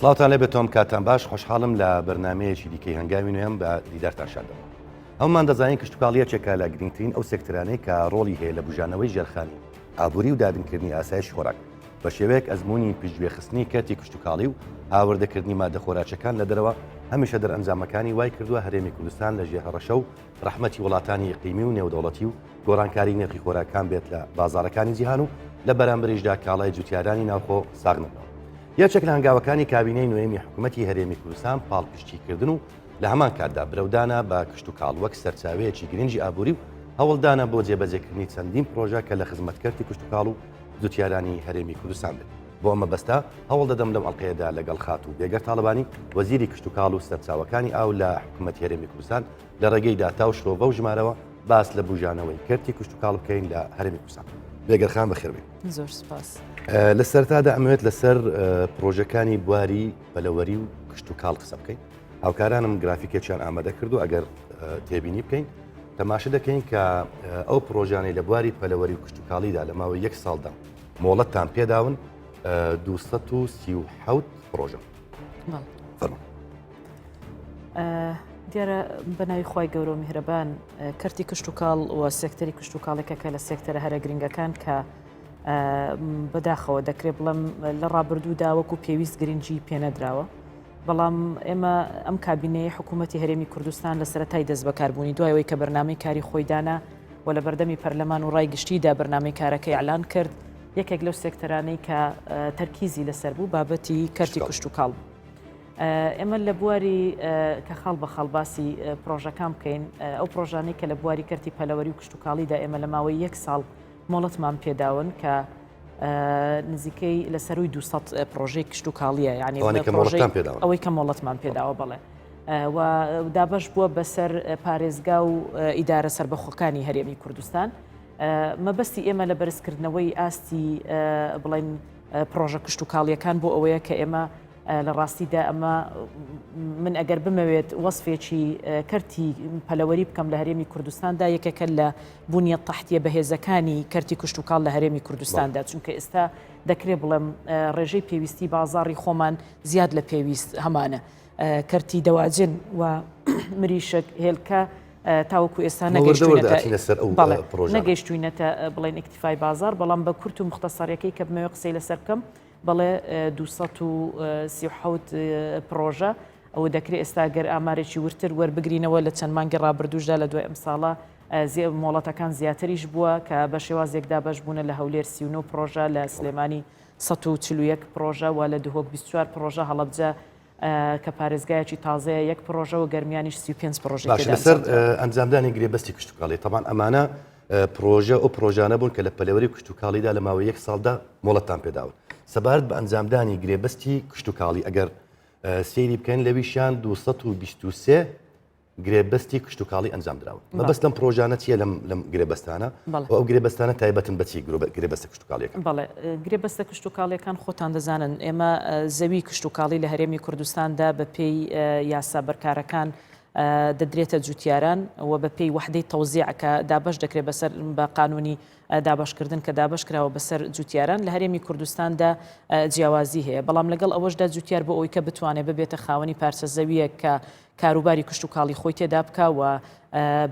سڵاوتان لێبێت تۆم کاتان باش خۆشحاڵم لە بەرنمەیەکی دیکەی هەنگاوی نوێم بە دیدارتان شاد دەبم. هەمومان دەزانین کشتوکاڵ یەکێکە لە گرنگترین ئەو سێکتەرانەی کە ڕۆڵی هەیە لە بوژانەوەی ژێرخانی ئابووری و دابینکردنی ئاسایشی خۆراک بە شێوەیەک ئەزموونی پشتگوێخستنی کەرتی کشتوکاڵی و هاوردەکردنی مادە خۆراکیەکان لە دەرەوە هەمیشە دەرئەنجامەکانی وای کردووە هەرێمی کوردستان لە ژێر هەڕەشە و ڕەحمەتی وڵاتانی ئیقلیمی و نێودەوڵەتی و گۆڕانکاری نرخی خۆراکان بێت لە بازاڕەکانی جیهان و لە بەرامبەریشدا کاڵای جوتیارانی ناوخۆ ساغ نەبنەوە. یەکێک لە هەنگاوەکانی کابینەی نوێیەمی حکوومەتی هەرێمی کوردستان پاڵپشتیکردن و لە هەمان کاتدا برەودانە بە کشتوکاڵ وەک سەرچاوەیەکی گرنگی ئابووری و هەوڵدانە بۆ جێبەجێکردنی چەندین پرۆژە کە لە خزمەت کەرتی کشتوکاڵ و جوتیارانی هەرێمی کوردستان بێت. بۆ ئەم مەبەستە هەوڵ دەدەم لەم ئەڵقەیەدا لەگەڵ خاتوو بێگەرد تاڵەبانی وەزیری کشتوکاڵ و سەرچاوەکانی ئاو لە حکوومەتی هەرێمی کوردستان لە ڕێگەی داتا و شرۆڤە و ژمارەوە باس لە بوژانەوەی کەرتی کشتوکاڵ بکەین لە هەرێمی کوردستان. بێگەر خان بەخێربێی. زۆر سپاس. لە سەرتادا ئەمەوێت لەسەر پرۆژەکانی بواری پەلەوەری و کشتوکاڵ قسە بکەین. هاوکارانم گرافیکێکیان ئامادە کردو ئەگەر تێبینی بکەین تەماشە دەکەین کە ئەو پرۆژانەی لە بواری پەلەوەری و کشتوکاڵیدا لە ماوەی یەک ساڵدا مۆڵەتتان پێداون 237 پرۆژە. فەرموو. دیارە بە ناوی خوای گەورە و میهرەبان کەرتی کشتوکاڵ و سێکتەری کشتوکاڵێکە کە لە سێکتەرە هەرە گرنگەکان کە بەداخەوە دەکرێت بڵێم لە ڕابردوودا وەکو پێویست گرنگی پێنەدراوە بەڵام ئێمە ئەم کابینەی حکوومەتتی هەرێمی کوردستان لە سەرەتای دەست بەکاربوونی دوایەوەی کە بەرنامەی کاری خۆی دانا و لە بەردەمی پەرلەمان و ڕای گشتیدا بەرنامەی کارەکەی ئەلان کرد یەکێک لەو سێکتەرانەی کە تەرکیزی لەسەر بوو بابەتی کەرتی کشتوکاڵ بوو. ئێمە لە بواری کە خاڵ بە خاڵ باسی پرۆژەکان بکەین ئەو پرۆژانەی کە لە بواری کەرتی پەلەوەری و کشتتوکاڵیدا ئێمە لە ماوەی یەک ساڵ مۆڵەتمان پێداون کە نزیکەی لە سەروی 200 پرۆژەی کشتتوکاڵیە یعنی ئەوەی کە مۆڵەتمان پێداوە بەڵێ. و دابش بووە بەسەر پارێزگا و ئیدارە سربەخۆکانی هەرێمی کوردستان مەبەستی ئێمە لە بەرزکردنەوەی ئاستی بڵێن پرۆژە کشتتوکاڵیەکان بۆ ئەوەیە کە ئێمە لە ڕاستیدا ئەمە من ئەگەر بمەوێت وەسفێکی کەرتی پەلەوەری بکەم لە هەرێمی کوردستاندا یەکێکە لە بنیە تەحتیە بەهێزەکانی کەرتی کشتوکاڵ لە هەرێمی کوردستاندا چونکە ئێستا دەکرێت بڵێم ڕێژەی پێویستی بازاڕی خۆمان زیاد لە پێویست هەمانە کەرتی دەواجن و مریشک هێلکە تاوەکو ئێستا نەگەیشتوینەتە بڵێن ئیکتیفای بازار بەڵام بە کورت و مختصەرەکەی کە بمەوێ قسەی لەسەر بکەم بەڵێ 237 پڕۆژە، ئەوە دەکرێت ئێستا گەر ئامارێکی وردتر وەربگرینەوە لە چەند مانگی ڕابردووشدا لە دوای ئەمساڵە مۆڵەتەکان زیاتریش بووە کە بە شێوازێک دابەش بوونە لە هەولێر 39 پڕۆژە لە سلێمانی 141 پڕۆژە و لە دهۆک 24 پڕۆژە هەڵەبجە کە پارێزگایەکی تازەیە یەک پڕۆژە و گەرمیانیش 35 پڕۆژەی باشە تێدا لەسەر ئەنجام دراوە. ئەنجامدانی گرێبەستی کشتوکاڵی تەبعەن ئەمانە پڕۆژە ئەو پڕۆژانە بوون کە لە پەلەوەری کشتوکاڵیدا لە ماوەی یەک ساڵدا مۆڵەتتان پێداون سەبارەت بە ئەنجامدانی گرێبەستی کشتوکاڵی ئەگەر سەیری بکەین لەویشیان 223 گرێبەستی کشتوکاڵی ئەنجام دراون مەبەست لەم پرۆژانە چییە لەم لەم گرێبەستانە و ئەو گرێبەستانە تایبەتن بەچی گرێبەستە کشتوکاڵیەکان؟ بەڵێ گرێبەستە کشتوکاڵیەکان خۆتان دەزانن ئێمە زەوی کشتوکاڵی لە هەرێمی کوردستاندا بە پێی یاسا بەرکارەکان دەدرێتە جوتیاران و بە پێی وەحدەی تەوزیع کە دابەش دەکرێت بەسەر بە قانونی دابەشکردن کە دابەشکراوە بەسەر جوتیاران لە هەرێمی کوردستاندا جیاوازی هەیە بەڵام لەگەڵ ئەوەشدا جوتیار بۆ ئەوەی کە بتوانێت ببێتە خاوەنی پارچە زەویەک کە کاروباری کشتوکاڵی خۆی تێدا بکا و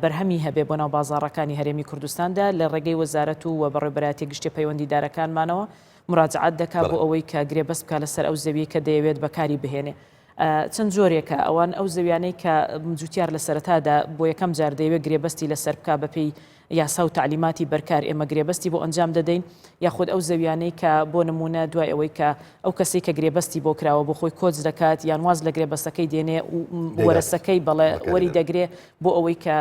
بەرهەمی هەبێ بۆ ناو بازاڕەکانی هەرێمی کوردستاندا لە ڕێگەی وەزارەت و بەڕێوبەرایەتیە گشتیە پەیوەندیدارەکانمانەوە مراجعات دەکا بۆ ئەوەی کە گرێبەست بکا لەسەر ئەو زەویەی کە دەیەوێت بەکاری بهێنێ. چەند جۆرێکە ئەوان ئەو زەویانەی کە جوتیار لە سەرەتادا بۆ یەکەم جار دەیەوێت گرێبەستی لەسەر بکا بەپێی یاسا و تەعلیماتی بەرکار ئێمە گرێبەستی بۆ ئەنجام دەدەین، یاخود ئەو زەویانەی کە بۆ نموونە دوای ئەوەی کە ئەو کەسەی کە گرێبەستی بۆ کراوە بۆ خۆی کۆچ دەکات یان واز لە گرێبەستەکەی دێنێ و وەرەسەکەی بەڵێ وەری دەگرێ بۆ ئەوەی کە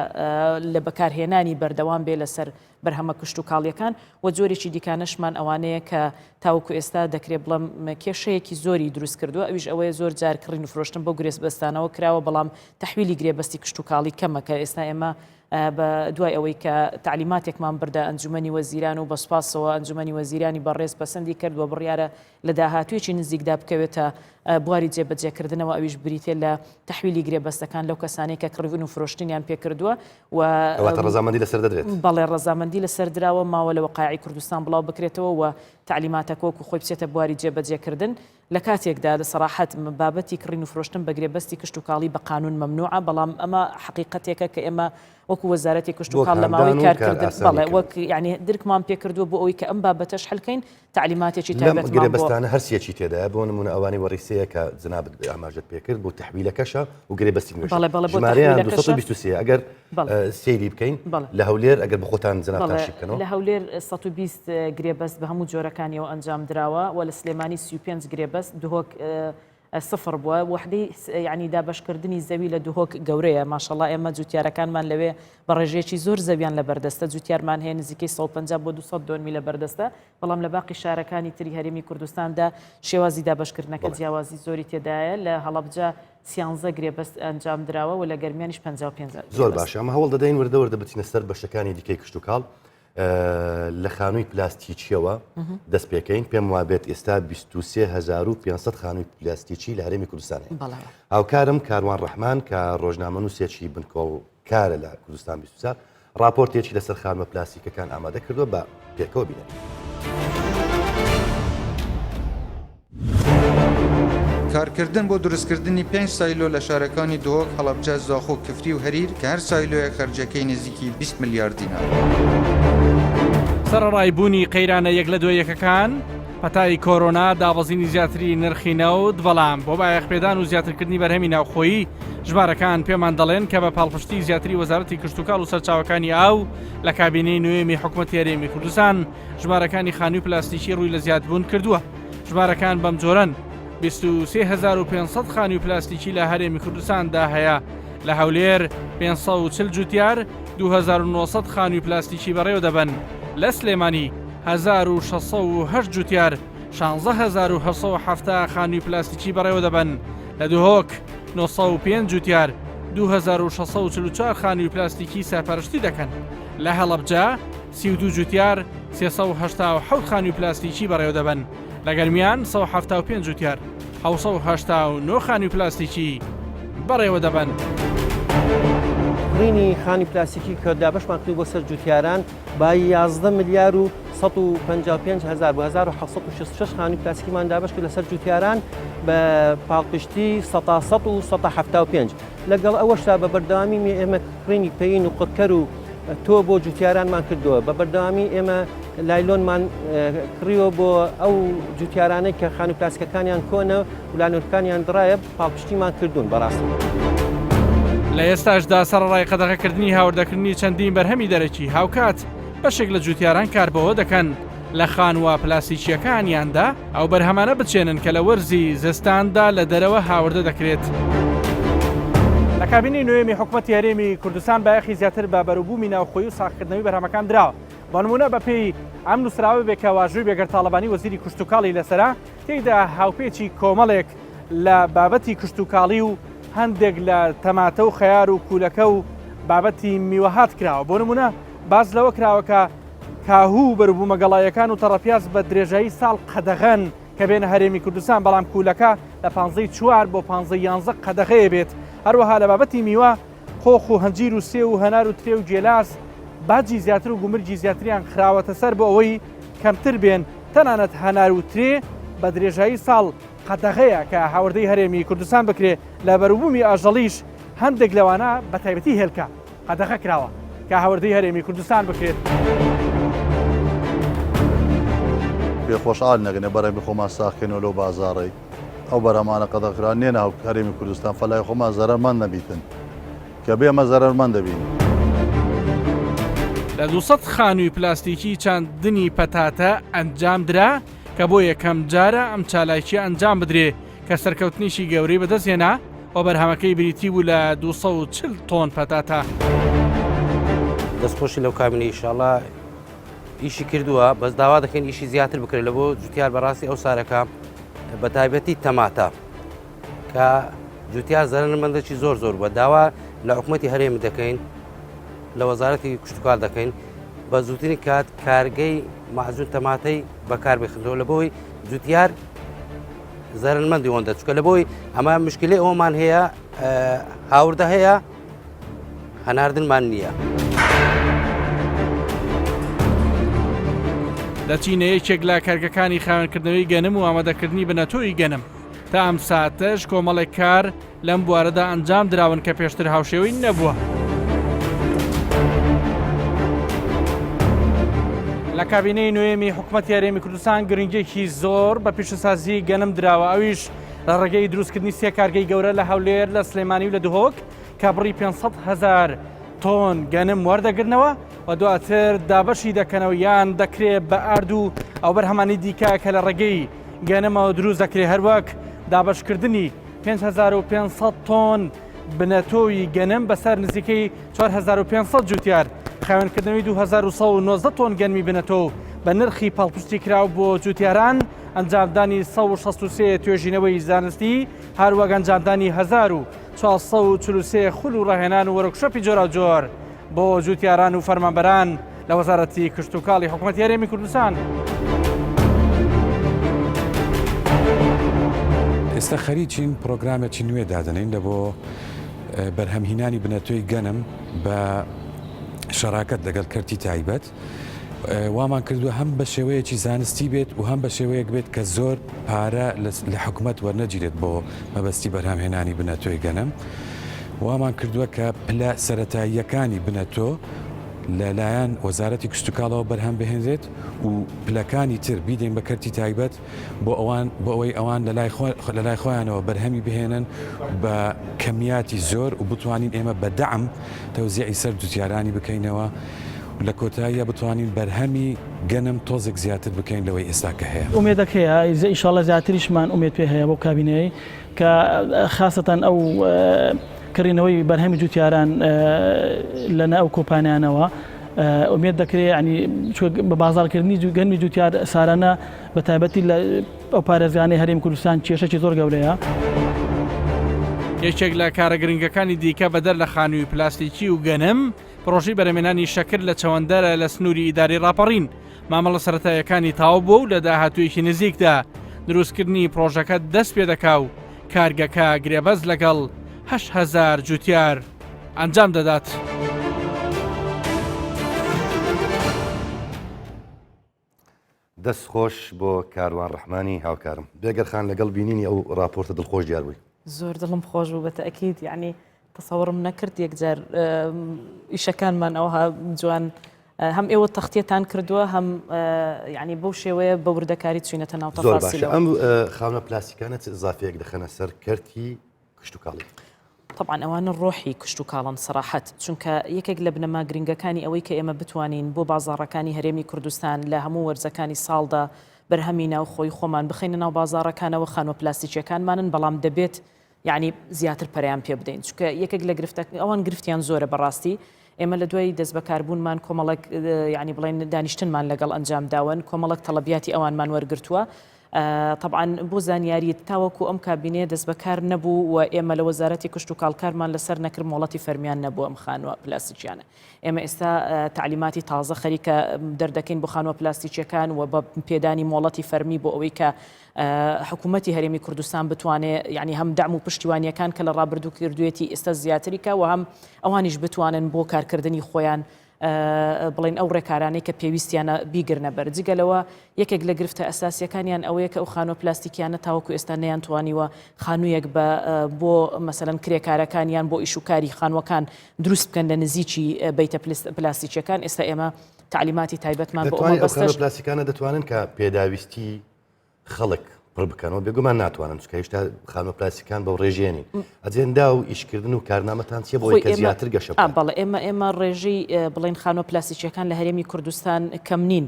لە بەکارهێنانی بەردەوام بێ لەسەر بەرهەمە کشتوکاڵیەکان و جۆرێکی دیکانەشمان ئەوانەیە کە تاوەکو ئێستا دەکرێ بڵێم کێشەیەکی زۆری دروست کردووە ئەویش ئەوەیە زۆر جار کڕین و فرۆشتن بەو گرێبەستانەوە کراوە بەڵام تەحویلی گرێبەستی کشتوکاڵی کەمە کە ئێستا ئێمە بە دوای ئەوەی کە تەعلیماتێکمان بردە ئەنجومەنی وەزیران و بە سوپاسەوە ئەنجومەنی وەزیرانی بەڕێز پەسەندی کرد و بڕیارە لە داهاتوویەکی نزیکدا بکەوێتە. بواری جێبەجێکردنەوە ئەویش بریتیە لە تەحویلی گرێبەستەکان لەو کەسانەی کە کڕیون و فرۆشتنیان پێکردووە و کەواتە ڕەزامەندی لەسەر دەدرێت؟ بەڵێ ڕەزامەندی لەسەر دراوە، ماوە لە وەقایعی کوردستان بڵاو بکرێتەوە و تەعلیماتەکە وەکو خۆی بچێتە بواری جێبەجێکردن. لە کاتێکدا سەراحەت بابەتی کڕین و فرۆشتن بە گرێبەستی کشتوکاڵی بە قانوون مەمنوعە، بەڵام ئەمە حەقیقەتێکە کە ئێمە وەکو وەزارەتی وەک کشتوکاڵ لە ماوەی هاندان و کارکردن بەڵێ کارئاسانیکردن. وەک یانی درکمان پێکردووە بۆ ئەوەی کە ئەم بابەتەش حل کەین تەعلیماتێکی لەم تایبەتمان بۆ. گرێبەستانە هەر سیەکی تێدایە بۆ نموونە ئەوانەی وەڕیسەیە کە جەنابت ئاماژەت پێکرد بۆ تەحویلەکەشە و گرێبەستی نوێشە بەڵێ بەڵێ بۆ ژمارەیان تەحویلەکەشە 223 ئەگەر بەڵێ سەیری بکەین بەڵێ لە هەولێر ئەگەر بەخۆتان جەنابتان بەڵێ شی بکەنەوە. لە هەولێر 120 گرێبەست بە هەموو جۆرەکانیەوە ئەنجام دراوە و لە سلێمانی 35 گرێبەست دهۆک سفر بووە وەحدەی یانی دابەشکردنی زەوی لە دهۆک گەورەیە ماشەڵا ئێمە جوتیارەکانمان لەوێ بە ڕێژەیەکی زۆر زەویان لەبەردەستە جوتیارمان هەیە نزیکەی 150 بۆ 200 دۆنمی لەبەردەستە بەڵام لە باقی شارەکانی تری هەرێمی کوردستاندا شێوازی دابەشکردنەکە جیاوازی زۆری تێدایە لە هەڵەبجە سیانزە گرێبەست ئەنجام دراوە و لە گەرمیانیش 55 زۆر باشە ئەمە هەوڵ دەدەین وردە وردە بچینە سەر بەشەکانی دیکەی کشتوکاڵ لە خانووی پلاستیکیەوە دەست پێکەین پێم وابێت ئێستا 23500 خانووی پلاستیکی لە هەرێمی کوردستان هەیە هاوکارم کاروان ڕەحمان کە ڕۆژنامەنووسێکی بنکۆڵکارە لە کوردستان 24 ڕاپۆرتێکی لەسەر خانووە پلاستیکەکان ئامادە کردووە بە پێکەوە بینەری. کارکردن بۆ دروستکردنی پێنج سایلۆ لە شارەکانی دهۆک، هەڵەبجە، زاخۆ، کفری و هەریر کە هەر سایلۆیەک خەرجیەکەی نزیکی 20 ملیار دینارە. سەرەڕای بوونی قەیرانە یەک لە دوای یەکەکان، پەتای کۆرۆنا، دابەزینی زیاتری نرخی نەوت، بەڵام بۆ بایەخپێدان و زیاترکردنی بەرهەمی ناوخۆیی، ژمارەکان پێمان دەڵێن کە بە پاڵپشتی زیاتری وەزارەتی کشتوکاڵ و سەرچاوەکانی ئاو لە کابینەی نوێمی حکومەتی هەرێمی کوردستان، ژمارەکانی خانووی پلاستیکی ڕووی لە زیادبوون کردووە. ژمارەکان بەم جۆرەن، 23500 خانووی پلاستیکی لە هەرێمی کوردستاندا هەیە، لە هەولێر 540 جوتیار 2900 خانووی پلاستیکی بەڕێوە دەبەن، لە سلێمانی 1608 جوتیار 16870 خانووی پلاستیکی بەڕێوە دەبەن، لە دهۆک 905 جوتیار 2644 خانووی پلاستیکی سەرپەرشتی دەکەن، لە هەڵەبجە 32 جوتیار 387 خانووی پلاستیکی بەڕێوەدەبەن، لە گەرمیان 175 جوتیار 789 خانووی پلاستیکی بەڕێوەدەبەن. کڕینی خانی پلاستیکی کە دابەشمان کرد بۆ سەر جوتیاران بە 11 ملیار و 155 هەزار بۆ 1766 خانی پلاستیکیمان دابەش کرد لەسەر جوتیاران بە پاڵپشتی سەتا سەد و سەتا 75 لەگەڵ ئەوەشدا بە بەردەوامی ئێمە کڕینی پەین و قڕکەر و تۆ بۆ جوتیارانمان کردووە بە بەردەوامی ئێمە لایلۆنمان کڕیوە بۆ ئەو جوتیارانەی کە خانوو پلاسکەکانیان کۆنە و لانۆرکانیان دڕایە پاڵپشتیمان کردوون بەڕاستی. لە ئێستاشدا سەرەڕای قەدەغەکردنی هاوردەکردنی چەندین بەرهەمی دەرەکی هاوکات بەشێک لە جوتیاران کار بەوە دەکەن لە خانووە پلاستیکییەکانیاندا ئەو بەرهەمانە بچێنن کە لە وەرزی زستاندا لە دەرەوە هاوردە دەکرێت. لە کابینەی نۆیەمی حکومەتی هەرێمی کوردستان بایەخی زیاتر بە بەروبوومی ناوخۆیی و ساغکردنەوەی بەرهەمەکان دراوە. بۆ نموونە بەپێی ئەم نووسراوە بێ کە واژۆی بێگەرد تاڵەبانی وەزیری کشتوکاڵی لەسەرە، تێیدا هاوپێچی کۆمەڵێک لە بابەتی کشتوکاڵی و هەندێک لە تەماتە و خەیار و کوولەکە و بابەتی میوەهات کراوە. بۆ نموونە باس لەوە کراوە کە کاهوو و بەروبوومە گەڵاییەکان و تەڕەپیاز بە درێژایی ساڵ قەدەغەن کە بێنە هەرێمی کوردستان، بەڵام کوولەکە لە پانزەی چوار بۆ پانزەی یانزە قەدەغەیە بێت. هەروەها لە بابەتی میوە، قۆخ و هەنجیر و سێو و هەنار و ترێ و گێلاس باجی زیاتر و گومرگی زیاتریان خراوەتە سەر بۆ ئەوەی کەمتر بێن، تەنانەت هەنار و ترێ بە درێژایی ساڵ قەدەغەیە کە هاوردەی هەرێمی کوردستان بکرێ، لە بەروبوومی ئاژەڵیش هەندێک لەوانە بەتایبەتی هێلکە. قەدەغە کراوە کە هاوردەی هەرێمی کوردستان بکرێت. پێ خۆشحال نەگەنێ بەرهەمی خۆمان ساغ کەینەوە لەو بازاڕەی ئەو بەرهەمانە قەدەغەکراون نێنە هەرێمی کوردستان فەلای خۆمان زەرەرمەند نەبیتن کە بێمە زەرەرمەند دەبین. لە 200 خانووی پلاستیکی چاندنی پەتاتە ئەنجام درا کە بۆ یەکەم جارە ئەم چالاکیە ئەنجام بدرێ کە سەرکەوتنێکی گەورەی بەدەستهێنا و بەرهەمەکەی بریتی بوو لە 240 تۆن پەتاتە. دەستخۆشی لەو کابینە ئیشاڵا ئیشی کردووە بەس داوا دەکەین ئیشی زیاتر بکرێت لە بۆ جوتیار بەڕاستی ئەو سارەکە بە تایبەتی تەماتە کە جوتیار زەرەرمەندێکی زۆر زۆر بووە داوا لە حکوومەتی هەرێم دەکەین لە وەزارەتی کشتتوکال دەکەین بە زووترین کات کارگەی معزون تەماتەی بەکار بخنەوە لە بۆی جوتیار. زەرمەندی ئەوەندە چکە لە بۆی ئەمە مشکلی ئەومان هەیە هاوردە هەیە هەناردنمان نییە. دەچینە یەکێک لە کارگەکانی خاوێنکردنەوەی گەنم و ئامادەکردنی بنەتۆی گەنم تا ئەم ساتەش کۆمەڵێک کار لەم بوارەدا ئەنجام دراون کە پێشتر هاوشێوەی نەبووە. لە کابینەی نوێمی حکوومەتی هەرێمی کوردستان گرنگێکی زۆر بە پیشەسازی گەنم دراوە ئەویش لە ڕێگەی دروستکردنی سێ کارگەی گەورە لە هەولێر لە سلێمانی و لە دهۆک کە بڕی 500 هزار تۆن گەنم وەردەگرنەوە و دواتر دابەشی دەکەنەوە یان دەکرێت بە ئارد و ئەو بەرهەمانی دیکە کە لە ڕێگەی گەنمەوە دروست دەکرێت هەروەک دابەشکردنی 5500 تۆن بنەتۆوی گەنم بەسەر نزیکەی 4500 جوتیار، خاوێنکردنەوەی 2119 تۆن گەنمی بنەتۆو بە نرخی پاڵپشتی کراو بۆ جوتیاران، ئەنجامدانی 163 توێژینەوەی زانستی، هەروەک ئەنجامدانی 1443 خول و ڕاهێنان و وەرکشۆپی جۆراوجۆر بۆ جوتیاران و فەرمانبەران لە وەزارەتی کشتوکاڵی حکومەتی هەرێمی کوردستان. ئێستا خەریکین پرۆگرامێکی نوێ دادەنێین لە بۆ بەرهەمهینانی بنەتۆی گەنم بە شەراکەت لەگەڵ کەرتی تایبەت وامان کردووە هەم بە شێوەیەکی زانستی بێت و هەم بە شێوەیەک بێت کە زۆر پارە لە حکومەت وەرنەگیرێت بۆ مەبەستی بەرهەمهێنانی بنەتۆی گەنم وامان کردووە کە پلە سەرەتاییەکانی بنەتۆ لە لایەن وەزارەتی کشتوکاڵەوە بەرهەم بهێنرێت و پلەکانی تر بیدەین بە کەرتی تایبەت بۆ ئەوان بۆ ئەوەی ئەوان لە لای خۆیانەوە بەرهەمی بهێنن بە کەمیاتی زۆر و بتوانین ئێمە بە دەعم تەوزیعی سەر جوتیارانی بکەینەوە و لە کۆتاییە بتوانین بەرهەمی گەنم تۆزێک زیاتر بکەین لەوەی ئێستا کە هەیە. ئومێدەک هەیە ئیشاڵڵا زیاتریشمان ئومێد پێ هەیە بۆ کابینەیەی کە خاسەتەن ئەو کڕینەوەی بەرهەمی جوتیاران لە ئەو کۆمپانیانەوە ئومێد دەکرێت ینی بە بازاڕکردنی گەنمی جوتیار سارانە بە تایبەتی لە ئەو پارێزگانەی هەرێمی کوردستان کێشەکی زۆر گەورەیە. یەکێک لە کارە گرنگەکانی دیکە بەدەر لە خانووی پلاستیکی و گەنم، پڕۆژەی بەرهەمێنانی شەکر لە چەوەندەرە لە سنووری ئیدارەی ڕاپەڕین، مامەڵە سەرەتاییەکانی تەواو بووە و لە داهاتوویەکی نزیکدا دروستکردنی پڕۆژەکە دەست پێدەکا و کارگەکە گرێبەست لەگەڵ 8000 جوتیار ئەنجام دەدات. دەست خۆش بۆ کاروان ڕەحمانی هاوکارم. بێگەر خان لەگەڵ بینینی ئەو ڕاپۆرتە دڵخۆش دیار بووی. زۆر دڵم خۆش بوو بە تەئکید یەعنی تەسەوڕم نەکرد یەکجار ئیشەکانمان ئەوها جوان هەم ئێوە تەختیەتان کردووە هەم یعنی بەو شێوەیە بە وردەکاری چوینەتە ناو زۆر باشە ئەم خاونە پلاستیکانە چ ئیزافەیەک دەخەنە سەر کەرتی کشتوکاڵی؟ تەبعەن ئەوانە ڕۆحی کشتوکاڵن سەراحەت، چونکە یەکێک لە بنەما گرنگەکانی ئەوەی کە ئێمە بتوانین بۆ بازاڕەکانی هەرێمی کوردستان لە هەموو وەرزەکانی ساڵدا بەرهەمی ناوخۆی خۆمان بخەینە ناو بازاڕەکانەوە خانووە پلاستیکیەکانمانن بەڵام دەبێت یعنی زیاتر پەرەیان پێ بدەین چونکە یەکێک لە گرفتە ئەوان گرفتیان زۆرە بەڕاستی ئێمە لە دوای دەستبەکاربوونمان کۆمەڵێک یعنی بڵێن دانیشتنمان لەگەڵ ئەنجام داون کۆمەڵک تەڵەبیاتی ئەوانمان وەرگرتووە تەبعەن بۆ زانیاریت تاوەکو ئەم کابینەیە دەستبەکار نەبوو و ئێمە لە وەزارەتی کشتوکاڵ کارمان لەسەر نەکرد مۆڵەتی فەرمیان نەبوو ئەم خانووە پلاستیکیانە ئێمە ئێستا تەعلیماتی تازە خەریکە دەردەکەین بۆ خانووە پلاستیکیەکان و بە پێدانی مۆڵەتی فەرمی بۆ ئەوەی کە حکوومەتی هەرێمی کوردستان بتوانێ یعنی هەم دەعم و پشتیوانیەکان کە لە ڕابردوو کردوێتی ئێستا زیاتریکە و هەم ئەوانیش بتوانن بۆ کارکردنی خۆیان بڵێین ئەو ڕێکارانەی کە پێویستیانە بیگرنە بەر. جگە لەوە یەکێک لە گرفتە ئەساسییەکانیان ئەوەیە کە ئەو خانووە پلاستیکیانە تاوەکو ئێستا نەیانتوانیوە خانوویەک بە بۆ مەسەلەن کرێکارەکان یان بۆ ئیش و کاری خانووەکان دروست بکەن لە نزیکی بەیتە پلاستیکیەکان. ئێستا ئێمە تەعلیماتی تایبەتمان بۆ ئەو دەتوانین ئەو مەبەستەش خانووە پلاستیکانە دەتوانن کە پێداویستی خەڵک پڕ بکەنەوە بێگومان ناتوانن چونکە هێشتا خانووە پلاستیکان بەو ڕێژەیە نین ئەجێندا و ئیشکردن و کارنامەتان چییە بۆی کە زیاتر گەشە بکات؟ بەڵێ ئێمە ئێمە ڕێژەی بڵێن خانووە پلاستیکیەکان لە هەرێمی کوردستان کەم نین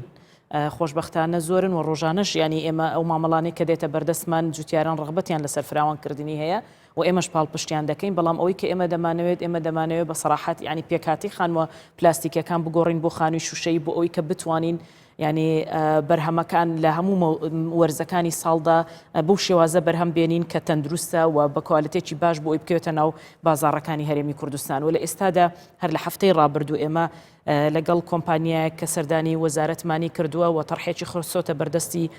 خۆشبەختانە زۆرن و ڕۆژانەش ینی ئێمە ئەو مامەڵانەی کە دێتە بەردەستمان جوتیاران ڕغبەتیان لەسەر فراوانکردنی هەیە و ئێمەش پاڵپشتیان دەکەین بەڵام ئەوەی کە ئێمە دەمانەوێت ئێمە دەمانەوێت بە سەراحەت ینی پێکاتی خانووە پلاستیکەکان بگۆڕین بۆ خانووی شوشەیی بۆ ئەوەی کە بتوانین یانی بەرهەمەکان لە هەموو وەرزەکانی ساڵدا بەو شێوازە بەرهەم بێنین کە تەندروستە و بە کوالێتێکی باش بۆ ئەوی بکەوێتە ناو بازاڕەکانی هەرێمی کوردستان و لە ئێستادا هەر لە هەفتەی ڕابردوو ئێمە. لەگەڵ کۆمپانیایەک کە سەردانی وەزارەتمانی کردووە و تەرحێکی خستۆتە بەردەستی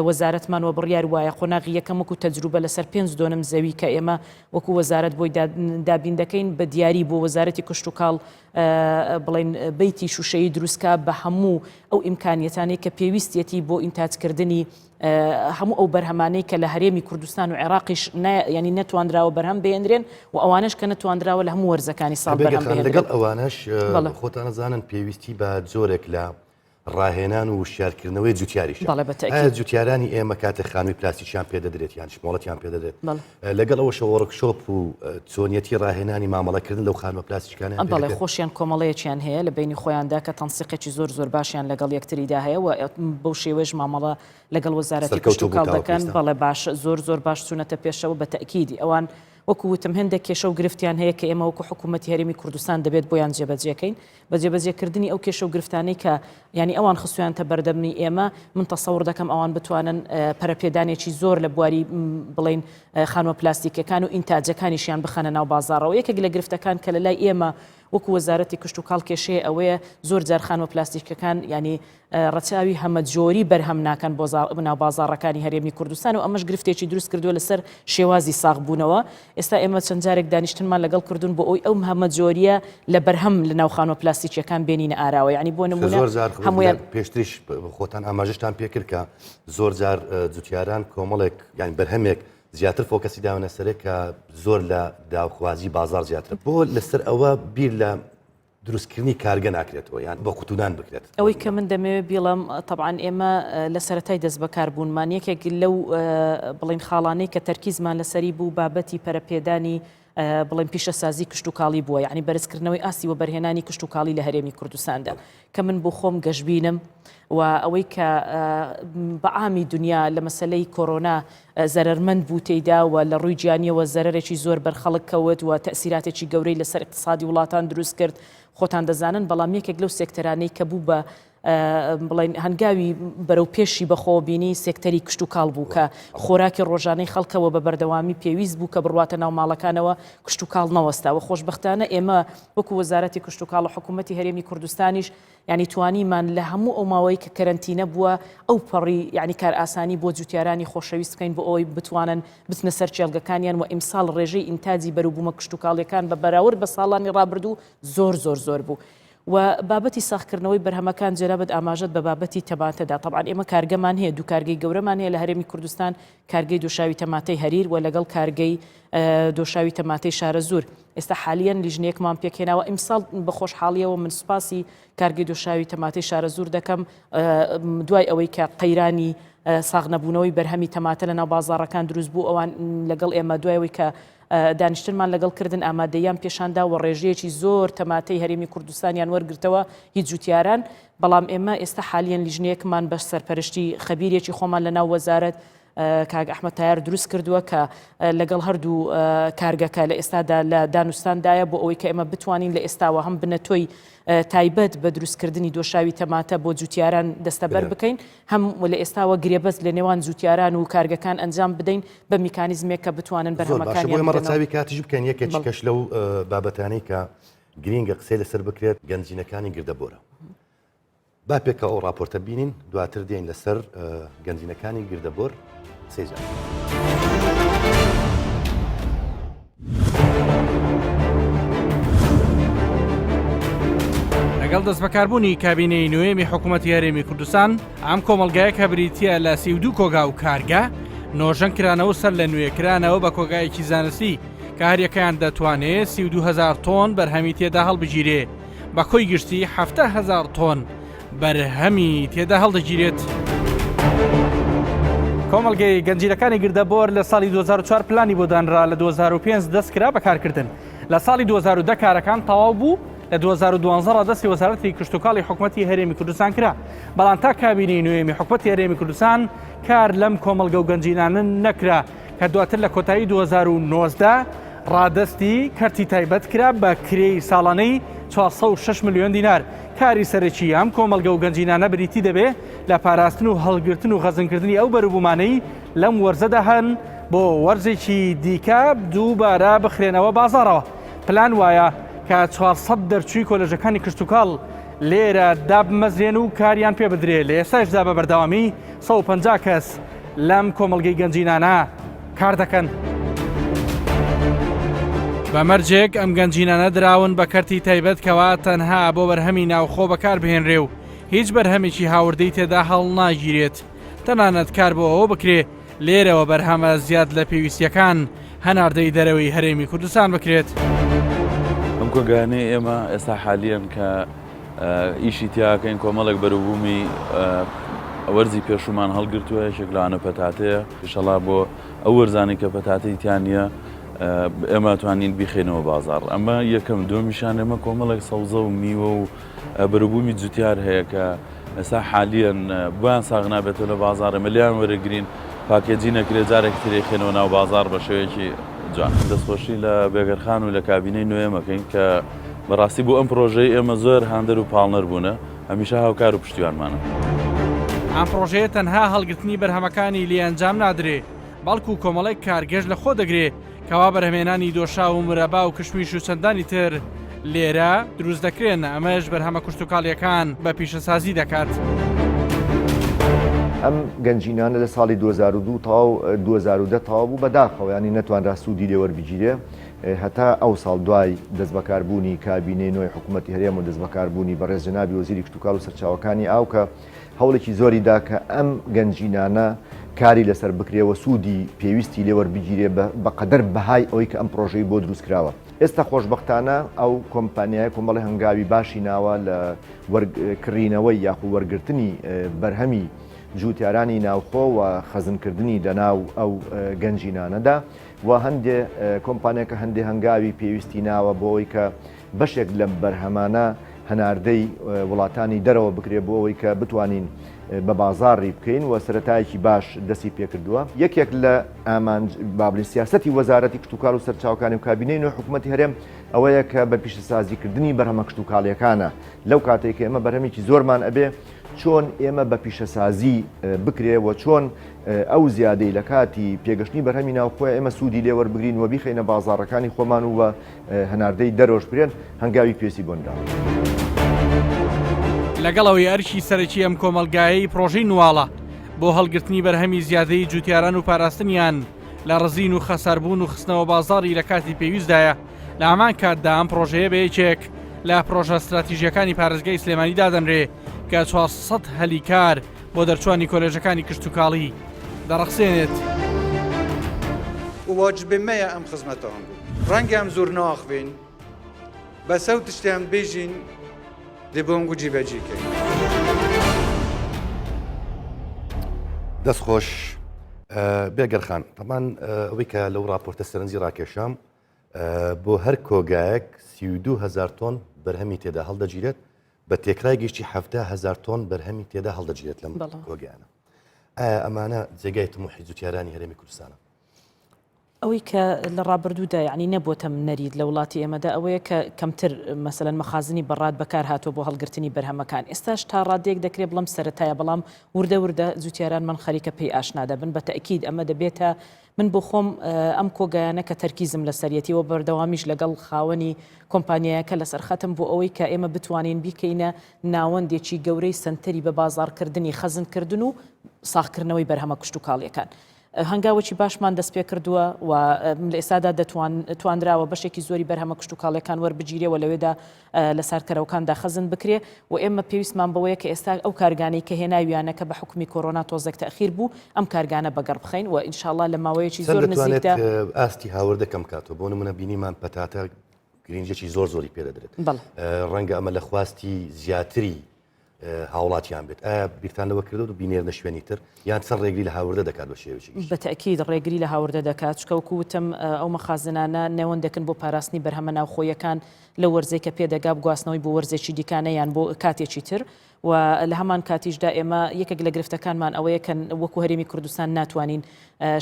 وەزارەتمان و بڕیار وایە قۆناغی یەکەم وەکو تەجروبە لەسەر پێنج دۆنم زەوی کە ئێمە وەکو وەزارەت بۆی دابین دەکەین بە دیاری بۆ وەزارەتی کشتوکاڵ بڵێن بەیتی شوشەیی دروستکا بە هەموو ئەو ئیمکانیەتانەی کە پێویستیەتی بۆ ئینتاجکردنی هەموو ئەو بەرهەمانەی کە لە هەرێمی کوردستان و عێراقیش ینی نەتواندراوە بەرهەم بێنرێن و ئەوانش کە نەتواندراوە لە هەموو وەرزەکانی ساڵ بەرهەم بێنرێن. لەگەڵ ئەوانەش خۆتان ئەزانن پێویستی بە جۆرێک لە ڕاهێنان و وشیارکردنەوەی جوتیاریشە. بەڵێ بە تەئکید. ئایا جوتیارانی ئێمە کاتێک خانووی پلاستیکیان پێ دەدرێت یان مۆڵەتیان پێ دەدرێت لەگەڵ ئەوەشە وۆرکشۆپ و چۆنیەتی ڕاهێنانی مامەڵەکردن لەو خانووە پلاستیکانەیان پێ بەڵێ دەکرێت؟ خۆشیان کۆمەڵەیەکیان هەیە لە بەینی خۆیاندا کە تەنسیقێکی زۆر زۆر باشیان لەگەڵ یەکتریدا هەیە و بەو شێوەیەش مامەڵە لەگەڵ وەزارەتی سەرکەوتوو بوون کشتوکاڵ تاوەکو دەکەن. ئێستا؟ بەڵێ باش زۆر زۆر باش چوونەتە پێشەوە بە تەئکیدی ئەوان وەکو وتم هێندێک کێشە و گرفتیان هەیە کە ئێمە وەکو حکوومەتی هەرێمی کوردستان دەبێت بۆیان جێبەجێ کەین. بە جێبەجێکردنی ئەو کێشە و گرفتانەی کە یانی ئەوان خستویانتە بەردەمی ئێمە، من تەسەوڕ دەکەم ئەوان بتوانن پەرەپێدانێکی زۆر لە بواری بڵێین خانووە پلاستیکیەکان و ئینتاجەکانیشیان بخەنە ناو بازاڕەوە. یەکێک لە گرفتەکان کە لە لای ئێمە وەکو وەزارەتی کشتوکاڵ کێشەیە ئەوەیە زۆر جار خانووە پلاستیکەکان یانی ڕەچاوی هەمەجۆری بەرهەم ناکەن بۆ ناو بازاڕەکانی هەرێمی کوردستان و ئەمەش گرفتێکی دروست کردووە لەسەر شێوازی ساغبوونەوە. ئێستا ئێمە چەند جارێک دانیشتنمان لەگەڵ کردوون بۆ ئەوەی ئەو هەمەجۆرییە لە بەرهەم لە ناو خانووە پلاستیکییەکان بێنینە ئاراوە. یانی بۆ نموونە زۆر جار هەموویان پێشتریش خۆتان ئاماژەشتان پێکرد کە زۆر جار جوتیاران کۆمەڵێک یان بەرهەمێک زیاتر فۆکەسی داونە سەرێک کە زۆر لە داخوازی بازار زیاترە بۆ لەسەر ئەوە بیر لە دروستکردنی کارگە ناکرێتەوە یان بە قوتودان بکرێت. ئەوەی کە من دەمەوێت بیڵێم تەبعەن ئێمە لە سەرەتای دەستبەکاربوونمان یەکێک لەو بڵێین خاڵانەی کە تەرکیزمان لەسەری بوو بابەتی پەرەپێدانی بڵێن پیشەسازی کشتوکاڵی بووە یعنی بەرزکردنەوەی ئاستی وەبەرهێنانی کشتوکاڵی لە هەرێمی کوردستاندا کە من بۆ خۆم گەشبینم و ئەوەی کە بە عامی دنیا لە مەسەلەی کۆرۆنا زەرەرمەند بوو تێیدا و لە ڕووی گیانیەوە زەرەرێکی زۆر بەر خەڵک کەوت و تەئسیراتێکی گەورەی لەسەر ئیقتسادی وڵاتان دروست کرد خۆتان دەزانن بەڵام یەکێک لەو سێکتەرانەی کە بوو بە بڵێن هەنگاوی بەرەو پێشی بەخۆوە بینی سێکتەری کشتوکاڵ بوو کە خۆراکی ڕۆژانەی خەڵکەوە بە بەردەوامی پێویست بوو کە بڕواتە ناو ماڵەکانەوە کشتوکاڵ نەوەستا و خۆشبەختانە ئێمە وەکو وەزارەتی کشتوکاڵ و حکوومەتی هەرێمی کوردستانیش یانی توانیمان لە هەموو ئەو ماوەی کە کەرەنتینە بووە ئەو پەڕی یانی کارئاسانی بۆ جوتیارانی خۆشەویست بکەین بۆ ئەوەی بتوانن بچنە سەر کێڵگەکانیان و ئیمساڵ ڕێژەی ئینتاجی بەروبوومە کشتوکاڵیەکان بە بەراورد بە ساڵانی ڕابردوو زۆر زۆر زۆر بوو. و بابەتی ساغکردنەوەی بەرهەمەکان جەنابت ئاماژەت بە بابەتی تەماتە دا تەبعەن ئێمە کارگەمان هەیە دوو کارگەی گەورەمان هەیە لە هەرێمی کوردستان کارگەی دۆشاوی تەماتەی هەریر و لەگەڵ کارگەی دۆشاوی تەماتەی شارەزوور ئێستا حالیەن لیژنەیەکمان پێکهێناوە ئیمساڵ بە خۆشحاڵیەوە من سوپاسی کارگەی دۆشاوی تەماتەی شارەزوور دەکەم دوای ئەوەی کە قەیرانی ساغ نەبوونەوەی بەرهەمی تەماتە لە ناو بازاڕەکان دروست بوو ئەوان لەگەڵ ئێمە دوای ئەوەی کە دانیشتنمان لەگەڵ کردن ئامادەییان پێشاندا و ڕێژەیەکی زۆر تەماتەی هەرێمی کوردستانیان وەرگرتەوە هی جوتیاران بەڵام ئێمە ئێستا حالیەن لیژنەیەکمان بە سەرپەرشتی خەبیرێکی خۆمان لە ناو وەزارەت کاک ئەحمەد تایار دروست کردووە کە لەگەڵ هەردوو کارگەکە لە ئێستادا لە دانوستاندایە بۆ ئەوەی کە ئێمە بتوانین لە ئێستاوە هەم بنەتۆی تایبەت بە دروستکردنی دۆشاوی تەماتە بۆ جوتیاران دەستەبەر بکەین هەم لە ئێستاوە گرێبەست لە نێوان جوتیاران و کارگەکان ئەنجام بدەین بە میکانیزمێک کە بتوانن بەرهەمەکانیان بۆ ڕەچاوی کاتیش بکەن یەکێکی کەش لەو بابەتانەی کە گرینگە قسەی لەسەر بکرێت گەنجینەکانی گردەبۆرە با پێکەوە ئەو ڕاپۆرتە بینین دواتر دێین لەسەر گەنجینەکانی گردەبۆر قسەی زیاتر. لەگەڵ دەستبەکاربوونی کابینەی نوێمی حکوومەتی هەرێمی کوردستان ئەم کۆمەڵگایە کە بریتە لە 32 کۆگا و کارگە نۆژەن کرانەوە سەر لە نوێ کرانەوە بە کۆگایەکی زانستی کە هەریەکەیان دەتوانێت 32هزار تۆن بەرهەمی تێدا هەڵبگیرێ بە کۆی گشتی 70 هەزار تۆن بەرهەمی تێدا هەڵدەگیرێت. کۆمەڵگەی گەنجینەکانی گردەبۆر لە ساڵی 2004 پلانی بۆ دانرا لە 2005 دەست کرا بە کارکردن. لە ساڵی 2010 کارەکان تەواو بوو لە 2012 ڕادەستی وەزارەتی کشتوکاڵی حکومەتی هەرێمی کوردستان کرا. بەڵام تا کابینەی نوێمی حکومەتی هەرێمی کوردستان کار لەم کۆمەڵگە و گەنجینانە نەکرا کە دواتر لە کۆتایی 2019 ڕادەستی کەرتی تایبەت کرا بە کرێی ساڵانەی 406 ملیۆن دینار. کاری سەرەکی ئەم کۆمەڵگە و گەنجینانە بریتی دەبێ لە پاراستن و هەڵگرتن و خەزنکردنی ئەو بەروبوومانەی لەم وەرزەدا هەن بۆ وەرزێکی دیکە دووبارە بخرێنەوە بازاڕەوە. پلان وایە کە 400 دەرچووی کۆلێژەکانی کشتوکاڵ. لێرە دابمەزرێن و کاریان پێ بدرێ، لە ئێستاشدا بە بەردەوامی 150 کەس لەم کۆمەڵگەی گەنجینانە کار دەکەن. بە مەرجێک ئەم گەنجینانە دراون بە کەرتی تایبەت کەوا تەنها بۆ بەرهەمی ناوخۆ بەکار بهێنرێ و هیچ بەرهەمێکی هاوردەی تێدا هەڵناگیرێت، تەنانەت کار بۆ ئەوە بکرێ لێرەوە بەرهەمە زیاد لە پێویستیەکان هەناردەی دەرەوەی هەرێمی کوردستان بکرێت. ئەم کۆگایانەی ئێمە ئێستا حالیەن کە ئیشی تیاکەین کۆمەڵێک بەروبوومی وەرزی پێشومان هەڵگرتووە یەکێک لەوانە پەتاتەیە ئیشەڵا بۆ ئەو وەرزانی کە پەتاتەی تیا نییە ئێمە توانین بیخینەوە بازاڕ ئەمە یەکەم دووەمیشان ئێمە کۆمەڵێک سەوزە و میوە و بەروبوومی جوتیار هەیە کە ئێستا حالیەن بۆیان ساغ نابێتەوە لە بازاڕ ئێمە لێیان وەرەگرین پاکێجی نەکرێت جارێکی تر ئەیخەینەوە ناو بازاڕ بە شێوەیەکی جوان. دەستخۆشی لە بێگەرخان و لە کابینەی نوێم ئەکەین کە بەڕاستی بۆ ئەم پرۆژەی ئێمە زۆر هاندەر و پاڵنەر بوونە هەمیشە هاوکار و پشتیوانمانن. ئەم پڕۆژەیە تەنها هەڵگرتنی بەرهەمەکانی لێ ئەنجام نادرێ، بەڵکو کۆمەڵێک کارگەش لە خۆ دەگرێ کەوا بەرهەمێنانی دۆشاو و مرەبا و کشمیش و چەندانی تر لێرە دروست دەکرێن، ئەمەش بەرهەمە کشتوکاڵییەکان بە پیشەسازی دەکات. ئەم گەنجینانە لە ساڵی 2002 تەواو 2010 تەواو بوو بەداخەوە یانی نەتوانرا سوودی لێ وەربگیرێ هەتا ئەو ساڵ دوای دەستبەکاربوونی کابینەی نۆی حکوومەتی هەرێم و دەستبەکاربوونی بەڕێز جەنابی وەزیری کشتوکاڵ و سەرچاوەکانی ئاو کە هەوڵێکی زۆری دا کە ئەم گەنجینانە کاری لەسەر بکرێ و سوودی پێویستی لێ وەربگیرێ بە قەدەر بەهای ئەوەی کە ئەم پڕۆژەی بۆ دروست کراوە. ئێستا خۆشبەختانە ئەو کۆمپانیایە کۆمەڵی هەنگاوی باشی ناوە لە کڕینەوەی یاخو وەرگرتنی بەرهەمی جووتیارانی ناوخۆ و خەزنکردنی لەناو ئەو گەنجینانەدا و هەندێ کۆمپانیاکە هەندێ هەنگاوی پێویستی ناوە بۆ ئەوەی کە بەشێک لەم بەرهەمانە هەناردەی وڵاتانی دەرەوە بکرێت بۆ ئەوەی کە بتوانین بە بازاڕی بکەین و سەرەتایەکی باش دەستی پێکردووە. یەکێک لە ئامانج با بڵێین سیاسەتی وەزارەتی کشتوکاڵ و سەرچاوەکانی و کابینەی نوێی حکوومەتی هەرێم ئەوەیە کە بە پیشەسازیکردنی بەرهەمە کشتوکاڵییەکانە لەو کاتەی کە ئێمە بەرهەمێکی زۆرمان ئەبێ چۆن ئێمە بە پیشەسازی بکرێ و چۆن ئەو زیادەی لە کاتی پێگەشتنی بەرهەمی ناوخۆیە ئێمە سوودی لێ وەربگرین و بیخەینە بازاڕەکانی خۆمان و هەناردەی دەرەوەش بکرێن، هەنگاوی پێویستی بۆ نراوە. لەگەڵ ئەوەی ئەرکی سەرەکی ئەم کۆمەڵگایەی پڕۆژەی نواڵە بۆ هەڵگرتنی بەرهەمی زیادەی جوتیاران و پاراستنیان لە ڕزین و خەساربوون و خستنەوە بازاڕی لە کاتی پێویستدایە، لە هەمان کاتدا ئەم پڕۆژەیە بە یەکێک لە پڕۆژە ستراتیژییەکانی پارێزگای سلێمانی دادەنرێ کە 400 هەلی کار بۆ دەرچووانی کۆلێژەکانی کشتوکاڵی دەڕەخسێنێت. واجبێ مەیە ئەم خزمەتە هەنگو. ڕەنگە ئەم زۆر ناخڤین بەس ئەو تشتێ ئەم بێژین دێ بۆ ئەنگو جیبەجی کەین. دەست خۆش بێگەر خان تەمان ئەوەی کە لەو راپۆرتە سەرنجی ڕاکێشام بۆ هەر کۆگایەک 32هزار تۆن بەرهەمی تێدا هەڵدەگیرێت بە تێکرای گشتی هزار تۆن بەرهەمی تێدا هەڵدەگیرێت لەم کۆگایانە ئایا ئەمانە جێگای تموحی جوتیارانی هەرێمی کوردستانە؟ ئەوەی کە لە ڕابردوودا یعنی نەبووەتە نەریت لە وڵاتی ئێمەدا ئەوەیە کە کەمتر مەسەلەن مەخازنی بەڕاد بەکار هاتووە بۆ هەڵگرتنی بەرهەمەکان ئێستاش تا ڕادەیەک دەکرێت بڵێم سەرەتایە بەڵام وردە وردە جوتیارانمان خەریکە پێی ئاشنا دەبن بە تەئکید ئەمە دەبێتە من بۆ خۆم ئەم کۆگایانە کە تەرکیزم لەسەریەتی و بەردەوامیش لەگەڵ خاوەنی کۆمپانیایەکە لەسەر خەتم بۆ ئەوەی کە ئێمە بتوانین بیکەینە ناوەندێکی گەورەی سەنتەری بە بازاڕکردنی خەزنکردن و ساغکردنەوەی بەرهەمە کشتوکاڵیەکان. هەنگاوێکی باشمان دەستپێکردووە و لە ئێستادا دەتوان توانراوە بەشێکی زۆری بەرهەمە کشتوکاڵیەکان وەربگیرێ و لەوێدا لە ساردکەرەوەکاندا خەزن بکرێ و ئێمە پێویستمان بەوەیە کە ئێستا ئەو کارگانەی کە هێناویانە کە بە حوکمی کۆرۆنا تۆزێک تەئخیر بوو ئەم کارگانە بەگەڕ بخەین و ئینشاڵڵا لە ماوەیەکی چەند زۆر دەتوانێت نزیکدا ئاستی هاوردە کەم بکاتەوە بۆ نمونە بینیمان پەتاتە گرنگیەکی زۆر زۆری پێدەدرێت بەڵێ. ڕەنگە ئەمە لە خواستی زیاتری هاوڵاتیان بێت ئایا بیرتان لەوە کردووە بینێرنە شوێنی تر یان چەند ڕێگری لە هاوردە دەکات بە شێوەیەکی گشتی؟ بە تەئکید ڕێگری لە هاوردە دەکات چونکە وەکو وتم ئەو مەخازنانە نێوەندێکن بۆ پاراستنی بەرهەمە ناوخۆییەکان لەو وەرزەی کە پێدەگا بگواستنەوەی بۆ وەرزێکی دیکانە یان بۆ کاتێکی تر. و لە هەمان کاتیشدا ئێمە یەکێک لە گرفتەکانمان ئەوەیە کە وەکو هەرێمی کوردستان ناتوانین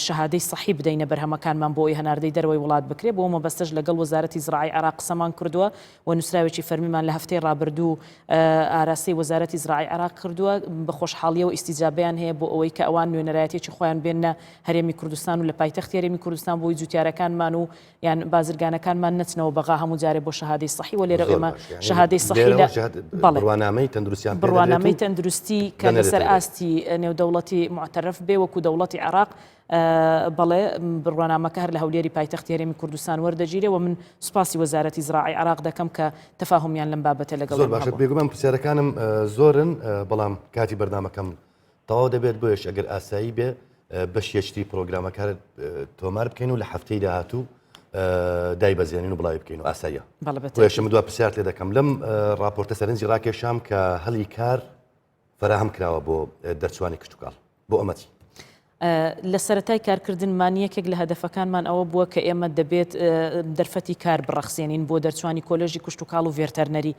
شەهادەی سەحی بدەینە بەرهەمەکانمان بۆ ئەوەی هەناردەی دەرەوەی وڵات بکرێت، بۆ ئەو مەبەستەش لەگەڵ وەزارەتی زراعەی عێراق قسەمان کردووە و نووسراوێکی فەرمیمان لە هەفتەی ڕابردوو ئاراستەی وەزارەتی زراعەی عێراق کردووە، بە خۆشحاڵییەوە ئیستیجابەیان هەیە بۆ ئەوەی کە ئەوان نوێنەرایەتیی خۆیان بێننە هەرێمی کوردستان و لە پایتەختی هەرێمی کوردستان بۆ ئەوەی جووتیارەکانمان و یان بازرگانەکانمان نەچنەوە بەغا هەموو جارێ بۆ شەهادەی سەحی وە لێرە ئێمە شەهادەی سەحی لە بەڵێ بڕوانامەی تەندروستیان بڕوانامەی تەندروستی کە لەسەر ئاستی نێودەوڵەتی معتەرف بێ وەکو دەوڵەتی عێراق بەڵێ بڕوانامەکە هەر لە هەولێری پایتەختی هەرێمی کوردستان وەردەگیرێ و من سوپاسی وەزارەتی زراعی عێراق دەکەم کە تەفاهمیان لەم بابەتە لەگەڵ زۆر باشە بێگومان پرسیارەکانم زۆرن بەڵام کاتی بەرنامەکەم تەواو دەبێت بۆیەش ئەگەر ئاسایی بێ بەشێکی تری پرۆگرامەکە تۆمار بکەین و لە هەفتەی داهاتوو دایبەزێنین و بڵاوی بکەین و ئاساییە بۆیەش من دوا پرسیارت لێ دەکەم لەم راپۆرتە سەرنجی ڕاکێشام کە هەلی کار فەراهەم کراوە بۆ دەرچوانی کشتوکاڵ بۆ ئەمە چی؟ لە سەرەتای کارکردنمان یەکێک لە هەدەفەکانمان ئەوە بووە کە ئێمە دەبێت دەرفەتی کار بڕەخسێنین بۆ دەرچوانی کۆلێژی کشتوکاڵ و ڤێرتەرنەری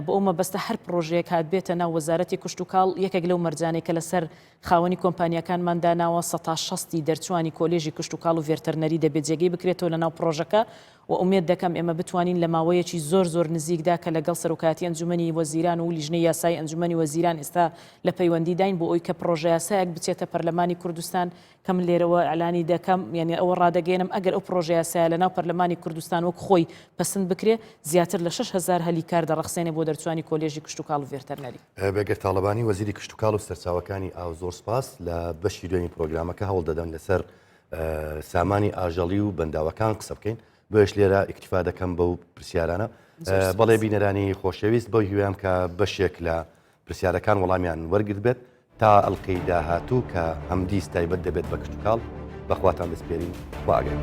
بۆ ئەو مەبەستە هەر پڕۆژەیەک هاتبێتە ناو وەزارەتی کشتوکاڵ، یەکێک لەو مەرجانەی کە لەسەر خاوەنی کۆمپانیاکانمان داناوە، سەتا شەستی دەرچووانی کۆلێژی کشتوکاڵ و ڤێرتەرنەری دەبێت جێگەی بکرێتەوە لەناو پڕۆژەکە و ئومێد دەکەم ئێمە بتوانین لە ماوەیەکی زۆر زۆر نزیکدا کە لەگەڵ سەرۆکایەتی ئەنجومەنی وەزیران و لیژنەی یاسایی ئەنجومەنی وەزیران ئێستا لە پەیوەندیداین بۆ ئەوی کە پڕۆژەیاسایەک بچێتە پەرلەمانی کوردستان کە من لێرەوە ئیعلانی دەکەم، یانی ئەوە ڕادەگەیەنم ئەگەر ئەو پڕۆژەیاسایە لەناو پەرلەمانی کوردستان وەک خۆی پەسند بکرێ، زیاتر لە 6000 هەلی کار دەڕەخسێنێ بۆ دەرچووانی کۆلێژی کشتوکاڵ و ڤێرتەرنەری. بێگەرد تاڵەبانی، وەزیری کشتوکاڵ و سەرچاوەکانی ئاو زۆر سپاس. لە بەشی دوێمی پرۆگرامەکە هەوڵ دەدەم لەسەر سامانی ئاژەڵی و بەنداوەکان قسە بکەین، بۆیەش لێرە ئیکتیفا دەکەم بەو پرسیارانە. بەڵێ بینەرانی خۆشەویست بەو هیوایەم کە بەشێک لە پرسیارەکان وەڵامیان وەرگرت بێت تا ئەڵقەی داهاتوو کە هەمدیس تایبەت دەبێت بە کشتوکاڵ بەخواتان دەسپێرین خوا ئاگای.